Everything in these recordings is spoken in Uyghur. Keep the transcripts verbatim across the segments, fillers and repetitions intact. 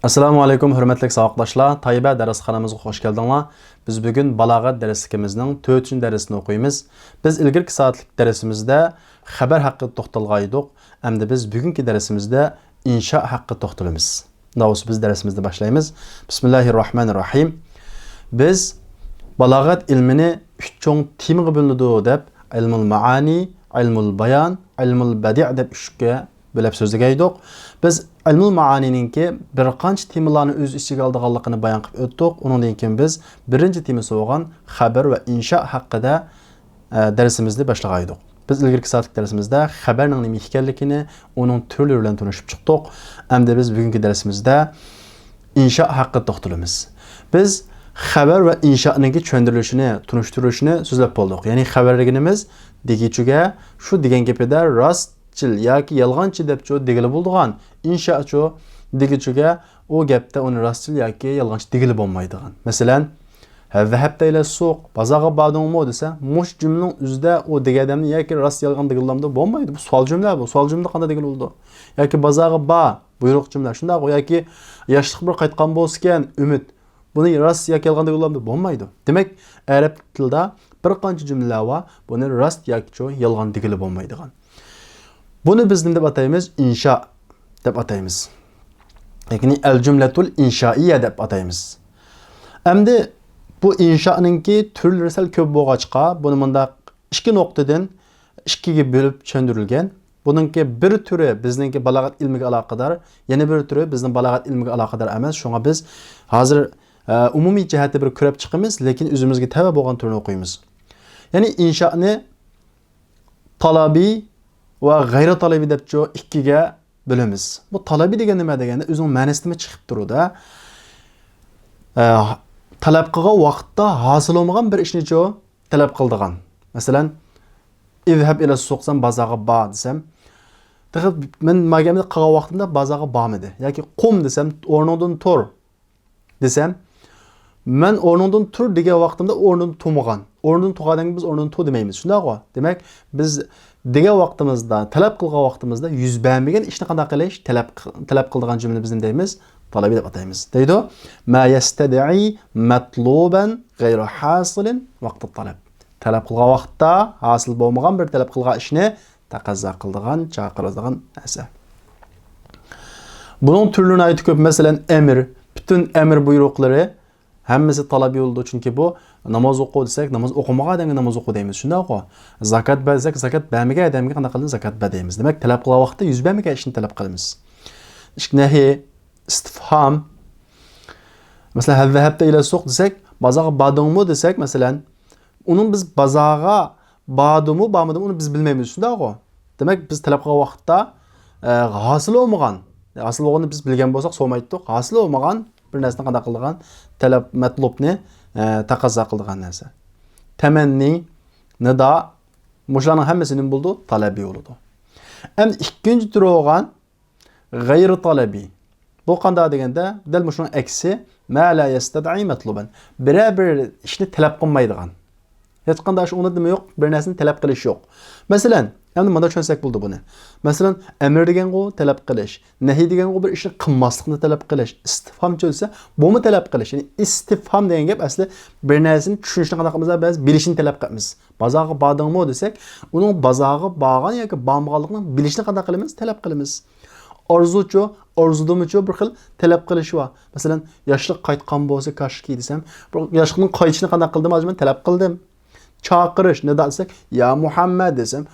ئەسسالامۇ ئەلەيكۇم، ھۆرمەتلىك ساۋاقداشلار، تايبە دەرسخانىمىزغا خوش كەلدىڭلار. بىز بۈگۈن بالاغەت دەرسلىكىمىزنىڭ تۆتىنچى دەرسىنى ئوقۇيمىز. بىز ئىلگىرىكى سائەتلىك دەرسىمىزدە خەبەر ھەققىدە توختالغان ئىدۇق. ئەمدى بىز بۈگۈنكى دەرسىمىزدە ئىنشا ھەققىدە توختىلىمىز. مۇنداق بولسا بىز دەرسىمىزنى باشلايمىز. بىسمىللاھىررەھمانىررەھىم. بىز بالاغەت ئىلمىنى ئۈچ چوڭ تېمىغا بۆلىدۇ دەپ، ئىلمۇل مائانى، ئىلمۇل بايان، ئىلمۇل بەدىئ دەپ ئۈچكە بۆلۈپ سۆزلىگەن ئىدۇق. بىز ئىلمۇل مائانىنىڭكى بىر قانچە تېمىلارنى ئۆز ئىچىگە ئالىدىغانلىقىنى بايان قىلىپ ئۆتتۇق. ئۇنىڭدىن كېيىن بىز بىرىنچى تېمىسى بولغان خەبەر ۋە ئىنشا ھەققىدە، ئە، دەرسىمىزنى باشلىغان ئىدۇق. بىز ئىلگىرىكى سائەتلىك دەرسىمىزدە خەبەرنىڭ نېمە ئىكەنلىكىنى، ئۇنىڭ تۈرلىرى بىلەن تونۇشۇپ چىقتۇق. ئەمدى بىز بۈگۈنكى دەرسىمىزدە ئىنشا ھەققىدە توختىلىمىز. بىز خەۋەر ۋە ئىنشانىڭكى چۈشەندۈرۈلۈشىنى، تونۇشتۇرۇلۇشىنى سۆزلەپ بولدۇق. يەنى خەۋەر دېگىنىمىز دېگۈچىگە، شۇ دېگەن گېپىدە راستچىل ياكى يالغانچى دەپچۇ دېگىلى بولىدىغان، ئىنشاچۇ دېگۈچىگە ئۇ گەپتە ئۇنى راستچىل ياكى يالغانچى دېگىلى بولمايدىغان. مەسىلەن، ھەل زەھەبتە ئىلە سۇق، بازارغا باردىڭمۇ دېسە، مۇشۇ جۈملىنىڭ ئۆزىدە ئۇ دېگەن ئادەمنى ياكى راست يالغان دېگىلى بولمايدۇ. بۇ سوئال جۈملە بۇ. سوئال جۈملىدە قانداق دېگىلى بولىدۇ؟ ياكى بازارغا بار، بۇيرۇق جۈملە، شۇنداققۇ؟ ياكى ياشلىق بىر قايتقان بولسىكەن، ئۈمىد. بۇنى راست ياكى يالغان دېگىلى بولمايدۇ. دېمەك، ئەرەب تىلىدا بىر قانچە جۈملىلەر بار، بۇنى راست ياكى يالغان دېگىلى بولمايدىغان. بۇنى بىز نېمە دەپ ئاتايمىز؟ ئىنشا دەپ ئاتايمىز. يەنى ئەل جۈملەتۇل ئىنشائىيە دەپ ئاتايمىز. ئەمدى بۇ ئىنشانىڭكى تۈرلىرى سەل كۆپ بولغاچقا، بۇنى مۇنداق ئىككى نۇقتىدىن ئىككىگە بۆلۈپ چۈشەندۈرۈلگەن. بۇنىڭكى بىر تۈرى بىزنىڭكى بالاغەت ئىلمىگە ئالاقىدار، يەنە بىر تۈرى بىزنىڭ بالاغەت ئىلمىگە ئالاقىدار ئەمەس. شۇڭا بىز ھازىر، ئە، ئومۇمىي جەھەتتە بىر كۆرۈپ چىقىمىز، لېكىن ئۆزىمىزگە تەۋە بولغان تۈرىنى ئوقۇيمىز. يەنى ئىنشانى تالابىي ۋە غەيرىي تالابىي دەپچۇ ئىككىگە بۆلىمىز. بۇ تالابىي دېگەن نېمە دېگەندە، ئۆزىنىڭ مەنىسى نېمە چىقىپ تۇرىدۇ. ئە، تەلەپ قىلغان ۋاقىتتا ھاسىل بولمىغان بىر ئىشنىچۇ تەلەپ قىلىدىغان. مەسىلەن، ئىزھەب ئىلە سۇق دېسەم، بازارغا بار دېسەم، تېخى مەن ماگەمدە قىلغان ۋاقتىمدا بازارغا بارمىدى. ياكى قۇم دېسەم، ئورنۇڭدىن تۇر دېسەم، مەن ئورنۇڭدىن تۇر دېگەن ۋاقتىمدا ئورنىدىن تۇرمىغان. ئورنىدىن تۇرغان ئادەمگە بىز ئورنىدىن تۇر دېمەيمىز. شۇنداقغۇ؟ دېمەك، بىز دېگەن ۋاقتىمىزدا، تەلەپ قىلغان ۋاقتىمىزدا يۈز بەرمىگەن ئىشنى قانداق قىلىش؟ تەلەپ، تەلەپ قىلىدىغان جۈملىنى بىز نېمە دەيمىز؟ تالابىي دەپ ئاتايمىز. دەيدۇ، ما يەستەدئى مەتلۇبەن غەيرۇ ھاسىلىن ۋاقتىت تەلەپ. تەلەپ قىلغان ۋاقىتتا ھاسىل بولمىغان بىر تەلەپ قىلغان ئىشنى تەقەززا قىلىدىغان، چاقىرىدىغان نەرسە. بۇنىڭ تۈرلىرى ناھايىتى كۆپ. مەسىلەن، ئەمىر، پۈتۈن ئەمىر بۇيرۇقلىرى ھەممىسى تالابىي بولىدۇ. چۈنكى بۇ ناماز ئوقۇ دېسەك، ناماز ئوقۇمىغان ئادەمگە ناماز ئوقۇ دەيمىز. شۇنداققۇ؟ زاكات بەر دېسەك، زاكات بەرمىگەن ئادەمگە قانداق قىلىمىز؟ زاكات بەر دەيمىز. دېمەك، تەلەپ قىلغان ۋاقىتتا يۈز بەرمىگەن ئىشنى تەلەپ قىلىمىز. ئىككى نەھى، ئىستىفھام. مەسىلەن، ھەل زەھەبتە ئىلە سۇق دېسەك، بازارغا باردىڭمۇ دېسەك، مەسىلەن، ئۇنىڭ بىز بازارغا باردىمۇ، بارمىدىمۇ، ئۇنى بىز بىلمەيمىز، شۇنداقغۇ؟ دېمەك، بىز تەلەپ قىلغان ۋاقىتتا، ئە، ھاسىل بولمىغان، ھاسىل بولغىنىنى بىز بىلگەن بولساق سورىمايتتۇق، ھاسىل بولمىغان بىر نەرسىنى قانداق قىلىدىغان؟ تەلەپ، مەتلۇبنى، ئە، تەقەززا قىلىدىغان نەرسە. تەمەننى، نىدا، مۇشۇلارنىڭ ھەممىسى نېمە بولىدۇ؟ تەلەبىي بولىدۇ. ئەمدى ئىككىنچى تۈرى بولغان غەيرىي تەلەبىي. بۇ قانداق دېگەندە، دەل مۇشۇنىڭ ئەكسى، ما لا يەستەدئى مەتلۇبەن. بىرەر بىر ئىشنى تەلەپ قىلمايدىغان. ھېچقانداق ئىش ئۇنى نېمە يوق، بىر نەرسىنى تەلەپ قىلىش يوق. مەسىلەن، ئەمدى مۇنداق چۈشەنسەك بولىدۇ بۇنى. مەسىلەن، ئەمىر دېگەنغۇ تەلەپ قىلىش، نەھى دېگەنغۇ بىر ئىشنى قىلماسلىقنى تەلەپ قىلىش، ئىستىفھامچۇ دېسە، بۇمۇ تەلەپ قىلىش. يەنى ئىستىفھام دېگەن گەپ ئەسلى بىر نەرسىنى چۈشىنىشنى قانداق قىلىمىز؟ بىلىشنى تەلەپ قىلىمىز. بازارغا باردىڭمۇ دېسەك، ئۇنىڭ بازارغا بارغان ياكى بارمىغانلىقىنى بىلىشنى قانداق قىلىمىز؟ تەلەپ قىلىمىز. ئارزۇچۇ، ئارزۇدىمۇچۇ بىر خىل تەلەپ قىلىش بار. مەسىلەن، ياشلىق قايتقان بولسا كاشكى دېسەم، بۇ ياشلىقنىڭ قايتىشىنى قانداق قىلدىم؟ ھازىر مەن تەلەپ قىلدىم. چاقىرىش، نىدا دېسەك، يا مۇھەممەد دېسەم،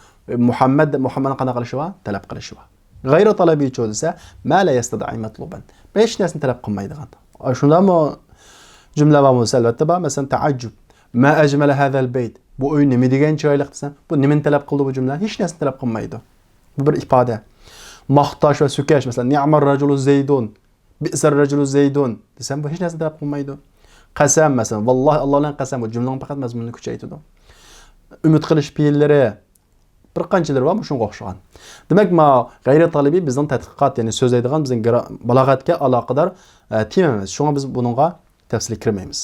مۇھەممەد دەپ مۇھەممەدنى قانداق قىلىشى بار؟ تەلەپ قىلىشى بار. غەيرىي تەلەبىيچۇ دېسە، ما لا يەستەدئى مەتلۇبەن. ھېچ نەرسىنى تەلەپ قىلمايدىغان. شۇنداقمۇ؟ جۈملە بار بولسا، ئەلۋەتتە بار. مەسىلەن، تەئەججۈب. ما ئەجمەلە ھازەل بەيت. بۇ ئۆي نېمە دېگەن چىرايلىق دېسەم، بۇ نېمىنى تەلەپ قىلىدۇ بۇ جۈملە؟ ھېچ نەرسىنى تەلەپ قىلمايدۇ. بۇ بىر ئىپادە. ماختاش ۋە سۆكەش، مەسىلەن، نىئمەر رەجۇلۇ زەيدۇن، بىئسەر رەجۇلۇ زەيدۇن دېسەم، بۇ ھېچ نەرسىنى تەلەپ قىلمايدۇ. قەسەم، مەسىلەن، ۋاللاھى، ئاللا بىلەن قەسەم، بۇ جۈملىنىڭ پەقەت مەزمۇنىنى كۈچەيتىدۇ. ئۈمىد قىلىش پېئىللىرى، بىر قانچىلىرى بار مۇشۇنىڭغا ئوخشىغان. دېمەك، ما غەيرىي تەلەبىي بىزنىڭ تەتقىقات، يەنى سۆزلەيدىغان بىزنىڭ گرا-، بالاغەتكە ئالاقىدار، ئە، تېما ئەمەس. شۇڭا بىز بۇنىڭغا تەپسىلىي كىرمەيمىز.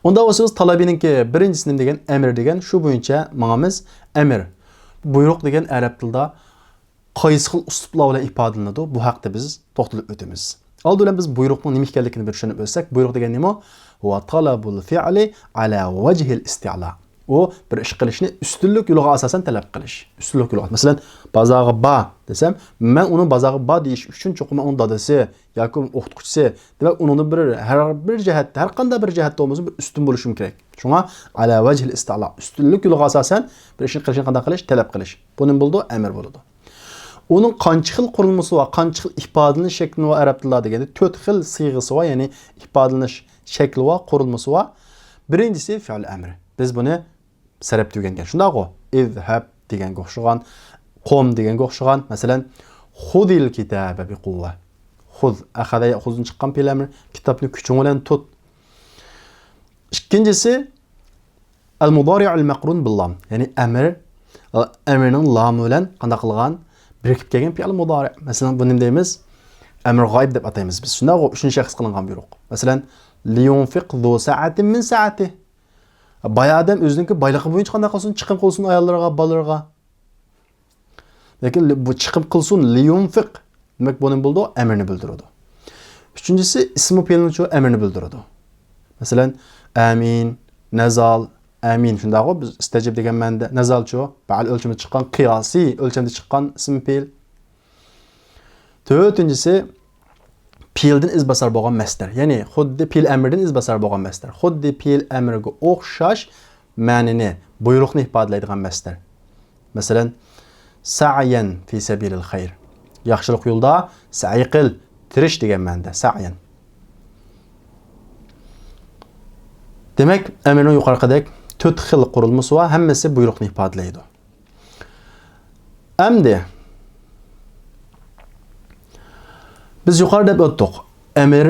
ئۇنداق بولسا بىز تەلەبىينىڭكى بىرىنچىسى نېمە دېگەن؟ ئەمر دېگەن. شۇ بويىچە ماڭىمىز. ئەمر. بۇيرۇق دېگەن ئەرەب تىلىدا قايسى خىل ئۇسلۇبلار بىلەن ئىپادىلىنىدۇ؟ بۇ ھەقتە بىز توختىلىپ ئۆتىمىز. ئالدى بىلەن بىز بۇيرۇقنىڭ نېمە ئىكەنلىكىنى بىر چۈشىنىپ ئۆتسەك، بۇيرۇق دېگەن نېمە؟ ھۇۋا تالەبۇل فىئلى ئالا ۋەجھىل ئىستىئلا. ئۇ بىر ئىش قىلىشنى ئۈستۈنلۈك يولىغا ئاساسەن تەلەپ قىلىش. ئۈستۈنلۈك يولىغا. مەسىلەن، بازارغا بار دېسەم، مەن ئۇنىڭ بازارغا بار دېيىش ئۈچۈن چوقۇم مەن ئۇنىڭ دادىسى ياكى ئوقۇتقۇچىسى. دېمەك، ئۇنىڭدا بىر، ھەر بىر جەھەتتە، ھەر قانداق بىر جەھەتتە بولمىسۇن، بىر ئۈستۈن بولۇشۇم كېرەك. شۇڭا ئالا ۋەجھىل ئىستىئلا. ئۈستۈنلۈك يولىغا ئاساسەن بىر ئىشنى قىلىشنى قانداق قىلىش؟ تەلەپ قىلىش. بۇ نېمە بولىدۇ؟ ئەمىر بولىدۇ. ئۇنىڭ قانچە خىل قۇرۇلمىسى بار، قانچە خىل ئىپادىلىنىش شەكلى بار ئەرەب تىلىدا دېگەندە، تۆت خىل سىيغىسى بار، يەنى ئىپادىلىنىش شەكلى بار، قۇرۇلمىسى بار. بىرىنچىسى فېئىل ئەمر. بىز بۇنى سەرەپتە ئۆگەنگەن. شۇنداقغۇ؟ ئىزھەب دېگەنگە ئوخشىغان، قۇم دېگەنگە ئوخشىغان. مەسىلەن، خۇزىل كىتابە بىقۇۋۋە. خۇز، ئەخەزە يەخۇزدىن چىققان پېئىل ئەمر. كىتابنى كۈچۈڭ بىلەن تۇت. ئىككىنچىسى، ئەل مۇدارىئۇل مەقرۇن بىل لام. يەنى ئەمر، ئەمرنىڭ لامى بىلەن قانداق قىلغان؟ بىرىكىپ كەلگەن پېئىل مۇدارىئ. مەسىلەن، بۇنى نېمە دەيمىز؟ ئەمر غايىب دەپ ئاتايمىز بىز. شۇنداقغۇ؟ ئۈچىنچى شەخس قىلىنغان بۇيرۇق. مەسىلەن، لىيۇنفىق زۇ سائەتىن مىن سائەتىھ. باي ئادەم ئۆزىنىڭكى بايلىقى بويىچە قانداق قىلسۇن؟ چىقىم قىلسۇن ئاياللىرىغا، بالىلىرىغا. لېكىن لى-، بۇ چىقىم قىلسۇن، لىيۇنفىق. دېمەك، بۇ نېمە بولىدۇ؟ ئەمرنى بىلدۈرىدۇ. ئۈچىنچىسى، ئىسمۇ پېئىلنىچۇ ئەمرنى بىلدۈرىدۇ. مەسىلەن، ئامىن، نەزال، ئامىن. شۇنداقغۇ؟ بىز ئىستەجىب دېگەن مەنىدە. نەزالچۇ؟ پائىل ئۆلچىمىدە چىققان، قىياسىي ئۆلچەمدە چىققان ئىسمى پېئىل. تۆتىنچىسى، پېئىلدىن ئىزباسار بولغان مەسدەر. يەنى خۇددى پېئىل ئەمردىن ئىزباسار بولغان مەسدەر. خۇددى پېئىل ئەمرگە ئوخشاش مەنىنى، بۇيرۇقنى ئىپادىلەيدىغان مەسدەر. مەسىلەن، سەئيەن فى سەبىلىل خەير. ياخشىلىق يولىدا سەي قىل، تىرىش دېگەن مەنىدە، سەئيەن. دېمەك، ئەمرنىڭ يۇقىرىقىدەك تۆت خىل قۇرۇلمىسى بار، ھەممىسى بۇيرۇقنى ئىپادىلەيدۇ. ئەمدى بىز يۇقىرىدا دەپ ئۆتتۇق. ئەمر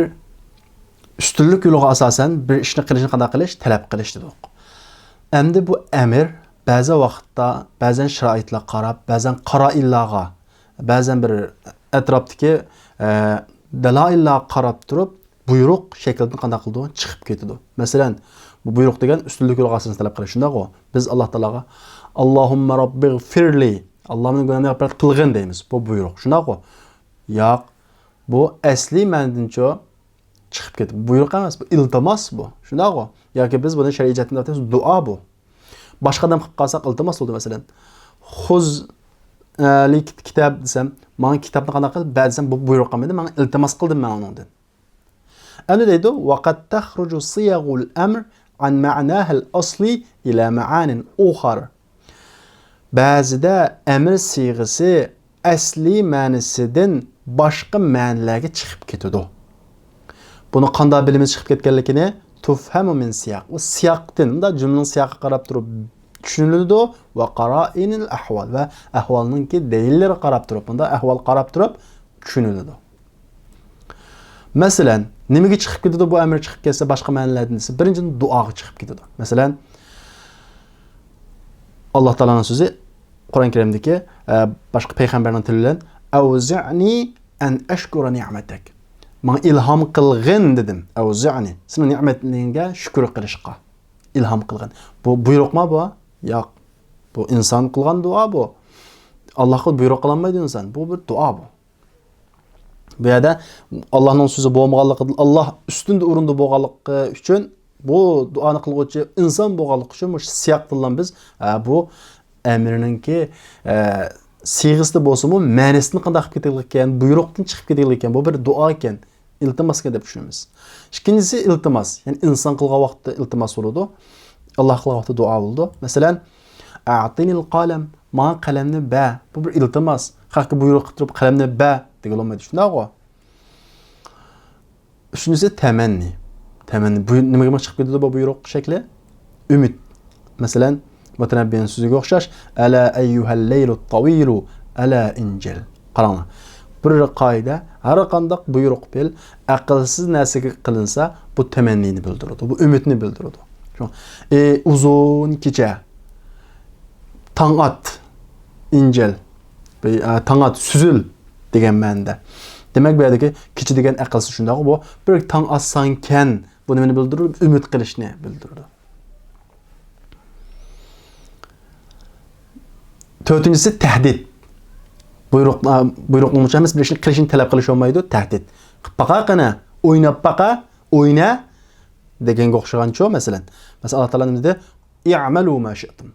ئۈستۈنلۈك يولىغا ئاساسەن بىر ئىشنى قىلىشنى قانداق قىلىش؟ تەلەپ قىلىش دېدۇق. ئەمدى بۇ ئەمر بەزى ۋاقىتتا، بەزەن شارائىتلارغا قاراپ، بەزەن قارائىنلارغا، بەزەن بىر ئەتراپتىكى، ئە، دەلائىللارغا قاراپ تۇرۇپ، بۇيرۇق شەكلىدىن قانداق قىلىدۇ؟ چىقىپ كېتىدۇ. مەسىلەن، بۇ بۇيرۇق دېگەن ئۈستۈنلۈك يولىغا ئاساسەن تەلەپ قىلىش، شۇنداقغۇ؟ بىز ئاللا تائالاغا، «ئاللاھۇممە رەببىغفىرلى»، «ئاللا، مېنىڭ گۇناھىمنى مەغپىرەت قىلغىن» دەيمىز. بۇ بۇيرۇق، شۇنداقغۇ؟ ياق. بۇ ئەسلىي مەنىدىنچۇ چىقىپ كېتىپ، بۇيرۇق ئەمەس، بۇ ئىلتىماس بۇ. شۇنداقغۇ؟ ياكى بىز بۇنى شەرئىي جەھەتتىن ئاتايمىز، دۇئا بۇ. باشقا ئادەمگە قىلىپ قالساق، ئىلتىماس بولدى، مەسىلەن. خۇز، ئە، لى كىت-، كىتاب دېسەم، ماڭا كىتابنى قانداق قىل، بەر دېسەم، بۇ بۇيرۇق قىلمىدى، ماڭا ئىلتىماس قىلدىم مەن ئۇنىڭدىن. ئەمدى دەيدۇ، «وقد تخرج صيغ الأمر عن معناها الأصلي إلى معان أخر.» بەزىدە ئەمر سىيغىسى ئەسلىي مەنىسىدىن باشقا مەنىلەرگە چىقىپ كېتىدۇ. بۇنى قانداق بىلىمىز چىقىپ كەتكەنلىكىنى؟ تفهم من سياق. ئۇ سىياقتىن، مۇنداق جۈملىنىڭ سىياقىغا قاراپ تۇرۇپ چۈشىنىلىدۇ. وقرائن الأحوال، ۋە ئەھۋالنىڭكى دەلىللىرىگە قاراپ تۇرۇپ، مۇنداق ئەھۋال قاراپ تۇرۇپ چۈشىنىلىدۇ. مەسىلەن، نېمىگە چىقىپ كېتىدۇ بۇ ئەمر چىقىپ كەتسە باشقا مەنىلەردىن دېسە، بىرىنچىدىن، دۇئاغا چىقىپ كېتىدۇ. مەسىلەن، ئاللا تائالانىڭ سۆزى، قۇرئان كەرىمدىكى، ئە، باشقا پەيغەمبەرنىڭ تىلى بىلەن، «أوزعني أن أشكر نعمتك.» ماڭا ئىلھام قىلغىن دېدىم. «أوزعني»، سېنىڭ نېمەتلىرىڭگە شۈكۈر قىلىشقا ئىلھام قىلغىن. بۇ بۇيرۇقما بۇ؟ ياق. بۇ ئىنسان قىلغان دۇئا بۇ. ئاللاغا بۇيرۇق قىلالمايدۇ ئىنسان. بۇ بىر دۇئا بۇ. بۇ يەردە ئاللانىڭ سۆزى بولمىغانلىقىدىن، ئاللا ئۈستۈندە ئورۇندا بولغانلىقى ئۈچۈن بۇ دۇئانى قىلغۇچى ئىنسان بولغانلىقى ئۈچۈن مۇشۇ سىياقتىنلا بىز، ئە، بۇ ئەمرنىڭكى، ئە، سىيغىسىدا بولسىمۇ مەنىسىدىن قانداق قىلىپ كېتىدىكەن، بۇيرۇقتىن چىقىپ كېتىدىكەن. بۇ بىر دۇئا ئىكەن، ئىلتىماسكەن دەپ چۈشىنىمىز. ئىككىنچىسى ئىلتىماس، يەنى ئىنسان قىلغان ۋاقىتتا ئىلتىماس بولىدۇ، ئاللا قىلغان ۋاقىتتا دۇئا بولىدۇ. مەسىلەن، «أعطني القلم»، ماڭا قەلەمنى بەر. بۇ بىر ئىلتىماس. خەققە بۇيرۇق قىلىپ تۇرۇپ، «قەلەمنى بەر» دېگىلى بولمايدۇ، شۇنداقغۇ؟ ئۈچىنچىسى تەمەننى. تەمەننى. بۇ نېمىگە چىقىپ كېتىدۇ بۇ بۇيرۇق شەكلى؟ ئۈمىد. مەسىلەن، مۇتەنەببىنىڭ سۆزىگە ئوخشاش، «ألا أيها الليل الطويل، ألا انجل.» قاراڭلار. بىر قائىدە، ھەر قانداق بۇيرۇق پېئىل ئەقىلسىز نەرسىگە قىلىنسا، بۇ تەمەننىنى بىلدۈرىدۇ، بۇ ئۈمىدنى بىلدۈرىدۇ. شۇ، ئى، ئۇزۇن كېچە، تاڭ ئات، ئىنجىل، بى-، ئە، تاڭ ئات، سۈزۈل دېگەن مەنىدە. دېمەك، بۇ يەردىكى كېچە دېگەن ئەقىلسىز، شۇنداقغۇ؟ بۇ بىر تاڭ ئاتساڭكەن، بۇ نېمىنى بىلدۈرىدۇ؟ ئۈمىد قىلىشنى بىلدۈرىدۇ. تۆتىنچىسى تەھدىت. بۇيرۇق، ئا، بۇيرۇقنىڭ ئۈچۈن ئەمەس، بىر ئىشنى قىلىشنى تەلەپ قىلىش بولمايدۇ، تەھدىت. قىلىپ باقا قېنى، ئويناپ باقا، ئوينا دېگەنگە ئوخشىغانچۇ، مەسىلەن. مەسىلەن، ئاللا تائالا نېمە دېدى؟ «ئەمەلۇ ما شىئتۇم.»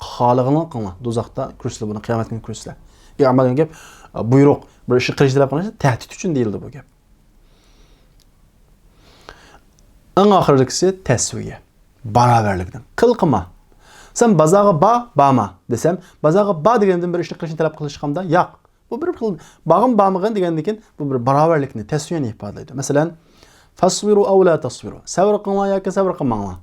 خالىغىنىڭلارنى قىلىڭلار. دوزاختا كۆرىسىلەر بۇنى، قىيامەت كۈنى كۆرىسىلەر. ئەمەل دېگەن گەپ، بۇيرۇق، بىر ئىشنى قىلىشنى تەلەپ قىلىنىشتا تەھدىت ئۈچۈن دېيىلىدۇ بۇ گەپ. ئەڭ ئاخىرقىسى تەسۋىيە. باراۋەرلىكنى. قىل، قىلما. سەن بازارغا بار، بارما دېسەم، بازارغا بار دېگەندىن بىر ئىشنى قىلىشنى تەلەپ قىلىشقاندا، ياق. بۇ بىر خىل بارغىن، بارمىغىن دېگەندىن كېيىن بۇ بىر باراۋەرلىكنى، تەسۋىيەنى ئىپادىلەيدۇ. مەسىلەن، «فاسبىرۇ ئەۋ لا تاسبىرۇ.» سەۋر قىلىڭلار ياكى سەۋر قىلماڭلار.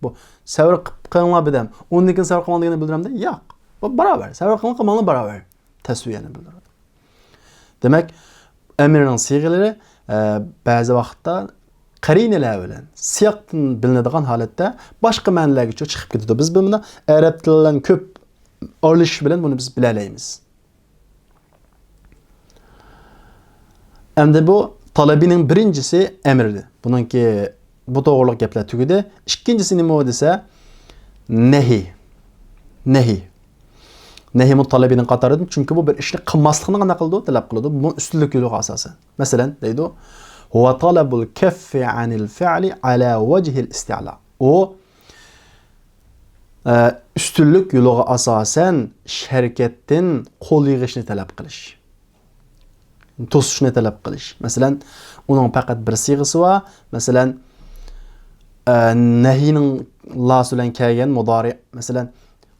بۇ سەۋر قىپ-، قىلىڭلار بىردەم، ئۇندىن كېيىن سەۋر قىلماڭ دېگەننى بىلدۈرەمدۇ؟ ياق. بۇ باراۋەر. سەۋر قىلىڭلار، قىلماڭلار باراۋەر. تەسۋىيەنى بىلدۈرىدۇ. دېمەك، ئەمىرنىڭ سىيغىلىرى، ئە، بەزى ۋاقىتتا قەرىنىلەر بىلەن، سىياقتىن بىلىنىدىغان ھالەتتە باشقا مەنىلەرگىچۇ چىقىپ كېتىدۇ. بىز بۇنى ئەرەب تىلى بىلەن كۆپ ئارىلىشىش بىلەن بۇنى بىز بىلەلەيمىز. ئەمدى بۇ تالىبىنىڭ بىرىنچىسى ئەمىردى. بۇنىڭكى بۇ توغرۇلۇق گەپلەر تۈگىدى. ئىككىنچىسى نېمە دېسە، نەھى. نەھى. نەھىمۇ تالىبىنىڭ قاتارىدىن، چۈنكى بۇ بىر ئىشنى قىلماسلىقنى قانداق قىلىدۇ؟ تەلەپ قىلىدۇ. بۇ ئۈستۈنلۈك يولىغا ئاساسەن. مەسىلەن، دەيدۇ، «ھۇۋە تەلەبۇل كەففى ئەنىل فەئلى ئەلا ۋەجھىل ئىستىئلا.» ئۇ، ئە، ئۈستۈنلۈك يولىغا ئاساسەن ئىش ھەرىكەتتىن قول يىغىشنى تەلەپ قىلىش. توسۇشنى تەلەپ قىلىش. مەسىلەن، ئۇنىڭ پەقەت بىر سىيغىسى بار. مەسىلەن، ئە، نەھىنىڭ لاسى بىلەن كەلگەن مۇدارى. مەسىلەن،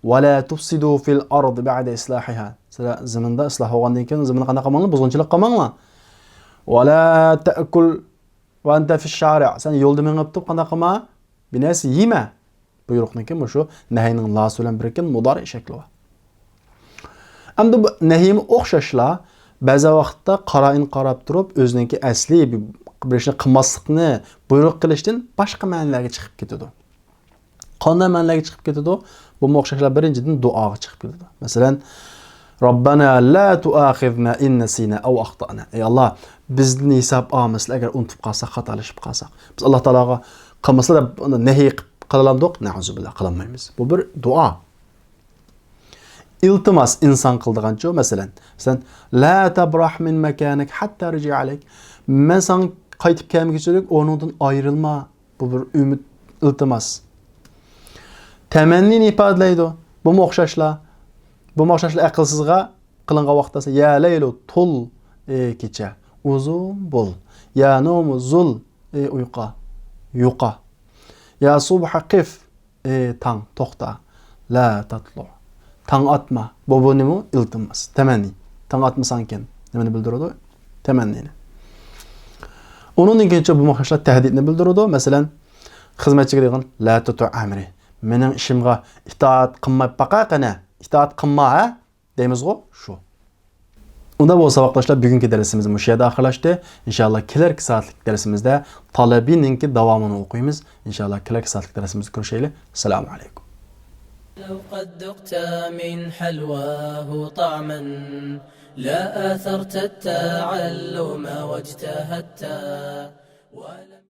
«ۋەلا تۇفسىدۇ فىل ئەردى بەئدە ئىسلاھىھا.» سىلەر زېمىندا ئىسلاھ بولغاندىن كېيىن زېمىننى قانداق قىلماڭلار؟ بۇزغۇنچىلىق قىلماڭلار. «ۋەلا تەئكۇل ۋەئەنتە فىش شارىئ.» سەن يولدا مېڭىپ تۇرۇپ قانداق قىلما؟ بىر نەرسە يېمە. بۇيرۇقنىڭكى مۇشۇ نەھىنىڭ لاسى بىلەن بىرىككەن مۇدارىئ شەكلى بار. ئەمدى بۇ نەھىمۇ ئوخشاشلا، بەزى ۋاقىتتا قارائىن قاراپ تۇرۇپ، ئۆزىنىڭكى ئەسلى بىر ئىشنى قىلماسلىقنى بۇيرۇق قىلىشتىن باشقا مەنىلەرگە چىقىپ كېتىدۇ. قانداق مەنىلەرگە چىقىپ كېتىدۇ؟ بۇمۇ ئوخشاشلا بىرىنچىدىن دۇئاغا چىقىپ كېتىدۇ. مەسىلەن، «رەببەنا لا تۇئاخىزنا ئىن نەسىنا ئەۋ ئەختەئنا.» ئەي ئاللا، بىزدىن ھېساب ئالمىسىلا، ئەگەر ئۇنتۇپ قالساق، خاتالىشىپ قالساق. بىز ئاللا تائالاغا قىلمىسىلا دەپ نەھى قىلالامدۇق؟ نەئۇزۇبىللا، قىلالمايمىز. بۇ بىر دۇئا. ئىلتىماس ئىنسان قىلىدىغانچۇ، مەسىلەن، سەن، «لا تەبرەھ مىن مەكانىك ھەتتا رۇجىئ ئەلەيك.» مەن ساڭا قايتىپ كەلمىگۈچىلىك ئورنۇڭدىن ئايرىلما. بۇ بىر ئۈمىد، ئىلتىماس. تەمەننىنى ئىپادىلەيدۇ. بۇمۇ ئوخشاشلا. بۇمۇ ئوخشاشلا ئەقىلسىزغا قىلىنغان ۋاقىتتا، يا لەيلۇ، تول، ئى كېچە، ئۇزۇن بول. يا نومۇ، زۇل، ئى ئۇيقا، يۇقا. يا سۇبھە، قىف، ئى تاڭ، توختا. لا تەتلۇ. تاڭ ئاتما. بۇ، بۇ نېمە؟ ئىلتىماس. تەمەننى. تاڭ ئاتمىساڭكەن. نېمىنى بىلدۈرىدۇ؟ تەمەننىنى. ئۇنىڭدىن كېيىنچە بۇمۇ ئوخشاشلا تەھدىتنى بىلدۈرىدۇ. مەسىلەن، خىزمەتچىگە دەيدىغان، لا تۇتىئ ئەمرى. مېنىڭ ئىشىمغا ئىتائەت قىلماي باقا قېنى. ئىتائەت قىلما، ھە؟ دەيمىزغۇ؟ شۇ. ئۇنداق بولسا، ساۋاقداشلار، بۈگۈنكى دەرسىمىز مۇشۇ يەردە ئاخىرلاشتى. ئىنشاللا، كېلەركى سائەتلىك دەرسىمىزدە تالىبىنىڭكى داۋامىنى ئوقۇيمىز. ئىنشاللا، كېلەركى سائەتلىك دەرسىمىزدە كۆرۈشەيلى. ئەسسالامۇ ئەلەيكۇم. لو قد ذقت من حلواه طعما لا آثرت التعلم واجتهدت ولم